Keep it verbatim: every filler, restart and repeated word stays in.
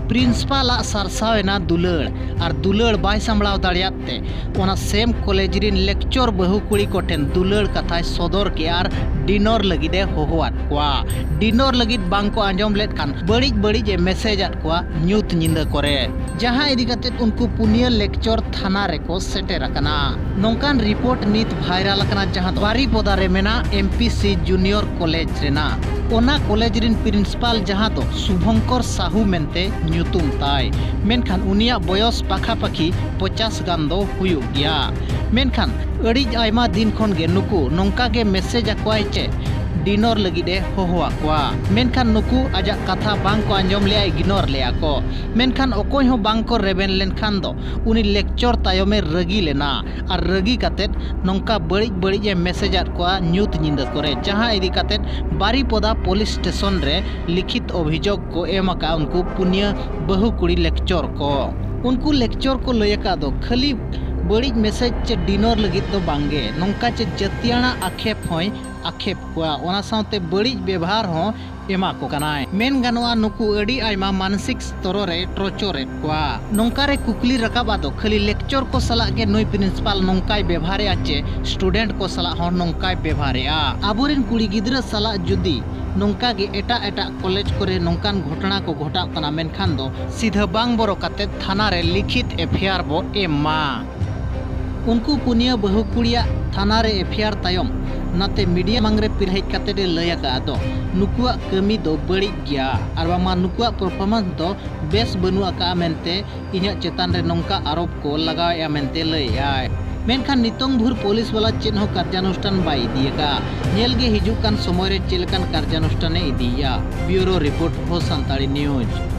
Principal ᱟᱜ ᱥᱟᱨᱥᱟᱣ ᱮᱱᱟ ᱫᱩᱞᱟᱹᱲ, ᱟᱨ ᱫᱩᱞᱟᱹᱲ ᱵᱟᱭ ᱥᱟᱢᱵᱲᱟᱣ ᱫᱟᱲᱮᱭᱟᱫ ᱛᱮ ᱚᱱᱟ ᱥᱮᱢ ᱠᱚᱞᱮᱡᱽ ᱨᱤᱱ ᱞᱮᱠᱪᱚᱨ ᱵᱟᱹᱦᱩ ᱠᱩᱲᱤ ᱠᱚᱴᱷᱮᱱ ᱫᱩᱞᱟᱹᱲ ᱠᱟᱛᱷᱟᱭ ᱥᱚᱫᱚᱨ ᱠᱮᱫᱼᱟ ᱟᱨ ᱰᱤᱱᱚᱨ ᱞᱟᱹᱜᱤᱫ ᱮ ᱦᱚᱦᱚᱣᱟᱫ ᱠᱚᱣᱟ᱾ ᱰᱤᱱᱚᱨ ᱞᱟᱹᱜᱤᱫ ᱵᱟᱝ ᱠᱚ ᱟᱸᱡᱚᱢ ᱞᱮᱫ ᱠᱷᱟᱱ ᱵᱟᱹᱲᱤᱡ ᱵᱟᱹᱲᱤᱡ ᱮ ᱢᱮᱥᱮᱡᱽ ᱟᱫ ᱠᱚᱣᱟ ᱧᱩᱛ ᱧᱤᱫᱟᱹ ᱠᱚᱨᱮ, ᱡᱟᱦᱟᱸ ᱤᱫᱤ ᱠᱟᱛᱮ ᱩᱱᱠᱩ ᱯᱩᱱᱭᱟᱹ ᱞᱮᱠᱪᱚᱨ ᱛᱷᱟᱱᱟ ᱨᱮᱠᱚ ᱥᱮᱴᱮᱨ ᱟᱠᱟᱱᱟ᱾ ᱱᱚᱝᱠᱟᱱ ᱨᱤᱯᱳᱨᱴ ᱱᱤᱛ ᱵᱷᱟᱭᱨᱟᱞ ᱟᱠᱟᱱᱟ, ᱡᱟᱦᱟᱸ ᱫᱚ ᱵᱟᱨᱤᱯᱚᱫᱟ ᱨᱮ ᱢᱮᱱᱟᱜ M P C junior college ᱨᱮᱱᱟᱜ᱾ ᱚᱱᱟ ᱠᱚᱞᱮᱡᱽ ᱨᱤᱱ ᱯᱨᱤᱱᱥᱤᱯᱟᱞ, ᱡᱟᱦᱟᱸ ᱫᱚ ᱥᱩᱵᱷᱚᱝᱠᱚᱨ ᱥᱟᱦᱩ ᱢᱮᱱᱛᱮ ᱧᱩᱛᱩᱢ ᱛᱟᱭ, ᱢᱮᱱᱠᱷᱟᱱ ᱩᱱᱤᱭᱟᱜ ᱵᱚᱭᱚᱥ ᱯᱟᱠᱷᱟ ᱯᱟᱠᱷᱤ ᱯᱚᱪᱟᱥ ᱜᱟᱱ ᱫᱚ ᱦᱩᱭᱩᱜ ᱜᱮᱭᱟ᱾ ᱢᱮᱱᱠᱷᱟᱱ ᱟᱹᱰᱤ ᱟᱭᱢᱟ ᱫᱤᱱ ᱠᱷᱚᱱ ᱜᱮ ᱱᱩᱠᱩ ᱱᱚᱝᱠᱟ ᱜᱮ ᱢᱮᱥᱮᱡᱽ ᱟᱠᱚᱣᱟᱭ ᱪᱮ ᱰᱤᱱᱚᱨ ᱞᱟᱹᱜᱤᱫ ᱮ ᱦᱚᱦᱚ ᱟᱠᱚᱣᱟ, ᱢᱮᱱᱠᱷᱟᱱ ᱱᱩᱠᱩ ᱟᱡᱟᱜ ᱠᱟᱛᱷᱟ ᱵᱟᱝ ᱠᱚ ᱟᱸᱡᱚᱢ ᱞᱮᱜᱼᱟ, ᱤᱜᱽᱱᱳᱨ ᱞᱮᱜᱼᱟ ᱠᱚ᱾ ᱢᱮᱱᱠᱷᱟᱱ ᱚᱠᱚᱭ ᱦᱚᱸ ᱵᱟᱝ ᱠᱚ ᱨᱮᱵᱮᱱ ᱞᱮᱱᱠᱷᱟᱱ ᱫᱚ ᱩᱱᱤ ᱞᱮᱠᱪᱚᱨ ᱛᱟᱭᱚᱢᱮ ᱨᱟᱹᱜᱤ ᱞᱮᱱᱟ, ᱟᱨ ᱨᱟᱹᱜᱤ ᱠᱟᱛᱮᱫ ᱱᱚᱝᱠᱟ ᱵᱟᱹᱲᱤᱡ ᱵᱟᱹᱲᱤᱡ ᱮ ᱢᱮᱥᱮᱡᱽ ᱟᱫ ᱠᱚᱣᱟ ᱧᱩᱛ ᱧᱤᱫᱟᱹ ᱠᱚᱨᱮ, ᱡᱟᱦᱟᱸ ᱤᱫᱤ ᱠᱟᱛᱮᱫ ᱵᱟᱨᱤᱯᱚᱫᱟ ᱯᱩᱞᱤᱥ ᱥᱴᱮᱥᱚᱱ ᱨᱮ ᱞᱤᱠᱷᱤᱛ ᱚᱵᱷᱤᱡᱳᱜᱽ ᱠᱚ ᱮᱢ ᱟᱠᱟᱫᱼᱟ ᱩᱱᱠᱩ ᱯᱩᱱᱭᱟᱹ ᱵᱟᱹᱦᱩ ᱠᱩᱲᱤ ᱞᱮᱠᱪᱚᱨ ᱠᱚ᱾ ᱩᱱᱠᱩ ᱞᱮᱠᱪᱚᱨ ᱠᱚ ᱞᱟᱹᱭ ᱟᱠᱟᱫ ᱫᱚ ᱠᱷᱟᱹᱞᱤ ᱵᱟᱹᱲᱤᱡ ᱢᱮᱥᱮᱡᱽ ᱪᱮ ᱰᱤᱱᱚᱨ ᱞᱟᱹᱜᱤᱫ ᱫᱚ ᱵᱟᱝᱜᱮ, ᱱᱚᱝᱠᱟ ᱪᱮ ᱡᱟᱹᱛᱤᱭᱟᱱᱟᱜ ᱟᱠᱷᱮᱯ ᱦᱚᱸᱭ ᱟᱠᱷᱮᱯ ᱠᱚᱣᱟ, ᱚᱱᱟ ᱥᱟᱶᱛᱮ ᱵᱟᱹᱲᱤᱡ ᱵᱮᱵᱷᱟᱨ ᱦᱚᱸ ᱮᱢᱟ ᱠᱚ ᱠᱟᱱᱟᱭ᱾ ᱢᱮᱱ ᱜᱟᱱᱚᱜᱼᱟ, ᱱᱩᱠᱩ ᱟᱹᱰᱤ ᱟᱭᱢᱟ ᱢᱟᱱᱥᱤᱠ ᱥᱛᱚᱨᱚ ᱨᱮ ᱴᱚᱨᱪᱚᱨ ᱮᱫ ᱠᱚᱣᱟ᱾ ᱱᱚᱝᱠᱟ ᱨᱮ ᱠᱩᱠᱞᱤ ᱨᱟᱠᱟᱵ ᱟᱫᱚ ᱠᱷᱟᱹᱞᱤ ᱞᱮᱠᱪᱚᱨ ᱠᱚ ᱥᱟᱞᱟᱜ ᱜᱮ ᱱᱩᱭ ᱯᱨᱤᱱᱥᱤᱯᱟᱞ ᱱᱚᱝᱠᱟᱭ ᱵᱮᱵᱷᱟᱨᱮᱜᱼᱟ ᱪᱮ ᱥᱴᱩᱰᱮᱱᱴ ᱠᱚ ᱥᱟᱞᱟᱜ ᱦᱚᱸ ᱱᱚᱝᱠᱟᱭ ᱵᱮᱵᱷᱟᱨᱮᱜᱼᱟ? ᱟᱵᱚᱨᱮᱱ ᱠᱩᱲᱤ ᱜᱤᱫᱽᱨᱟᱹ ᱥᱟᱞᱟᱜ ᱡᱩᱫᱤ ᱱᱚᱝᱠᱟ ᱜᱮ ᱮᱴᱟᱜ ᱮᱴᱟᱜ ᱠᱚᱞᱮᱡᱽ ᱠᱚᱨᱮ ᱱᱚᱝᱠᱟᱱ ᱜᱷᱚᱴᱚᱱᱟ ᱠᱚ ᱜᱷᱚᱴᱟᱜ ᱠᱟᱱᱟ, ᱢᱮᱱᱠᱷᱟᱱ ᱫᱚ ᱥᱤᱫᱷᱟᱹ ᱵᱟᱝ ᱵᱚᱨᱚ ᱠᱟᱛᱮ ᱛᱷᱟᱱᱟ ᱨᱮ ᱞᱤᱠᱷᱤᱛ ᱮᱯᱷ ᱟᱭ ᱟᱨ ᱵᱚ ᱮᱢ ᱢᱟ᱾ ᱩᱱᱠᱩ ᱯᱩᱱᱭᱟᱹ ᱵᱟᱹᱦᱩ ᱠᱩᱲᱤᱭᱟᱜ ᱛᱷᱟᱱᱟ ᱨᱮ ᱮᱯᱷ ᱟᱭ ᱟᱨ ᱛᱟᱭᱚᱢ ᱱᱟᱛᱮ ᱢᱤᱰᱤᱭᱟ ᱢᱟᱝ ᱨᱮ ᱯᱤᱨ ᱦᱮᱡ ᱠᱟᱛᱮ ᱮ ᱞᱟᱹᱭ ᱟᱠᱟᱫ ᱫᱚ ᱱᱩᱠᱩᱣᱟᱜ ᱠᱟᱹᱢᱤ ᱫᱚ ᱵᱟᱹᱲᱤᱡ ᱜᱮᱭᱟ ᱟᱨ ᱵᱟᱝᱢᱟ ᱱᱩᱠᱩᱣᱟᱜ ᱯᱟᱨᱯᱷᱚᱨᱢᱮᱱᱥ ᱫᱚ ᱵᱮᱥ ᱵᱟᱹᱱᱩᱜ ᱟᱠᱟᱫᱼᱟ ᱢᱮᱱᱛᱮ ᱤᱧᱟᱹᱜ ᱪᱮᱛᱟᱱ ᱨᱮ ᱱᱚᱝᱠᱟ ᱟᱨᱳᱯ ᱠᱚ ᱞᱟᱜᱟᱣᱮᱫᱼᱟ ᱢᱮᱱᱛᱮ ᱞᱟᱹᱭᱮᱫᱼᱟᱭ᱾ ᱢᱮᱱᱠᱷᱟᱱ ᱱᱤᱛᱚᱝ ᱵᱷᱳᱨ ᱯᱩᱞᱤᱥ ᱵᱟᱞᱟ ᱪᱮᱫ ᱦᱚᱸ ᱠᱟᱨᱡᱟᱱᱩᱥᱴᱷᱟᱱ ᱵᱟᱭ ᱤᱫᱤ ᱟᱠᱟᱫᱼᱟ᱾ ᱧᱮᱞ ᱜᱮ ᱦᱤᱡᱩᱜ ᱠᱟᱱ ᱥᱚᱢᱚᱭ ᱨᱮ ᱪᱮᱫ ᱞᱮᱠᱟᱱ ᱠᱟᱨᱡᱟᱱᱩᱥᱴᱷᱟᱱ ᱮ ᱤᱫᱤᱭᱮᱫᱼᱟ᱾ ᱵᱤᱭᱩᱨᱳ ᱨᱤᱯᱳᱨᱴ, ᱦᱳ ᱥᱟᱱᱛᱟᱲᱤ ᱱᱤᱭᱩᱡᱽ᱾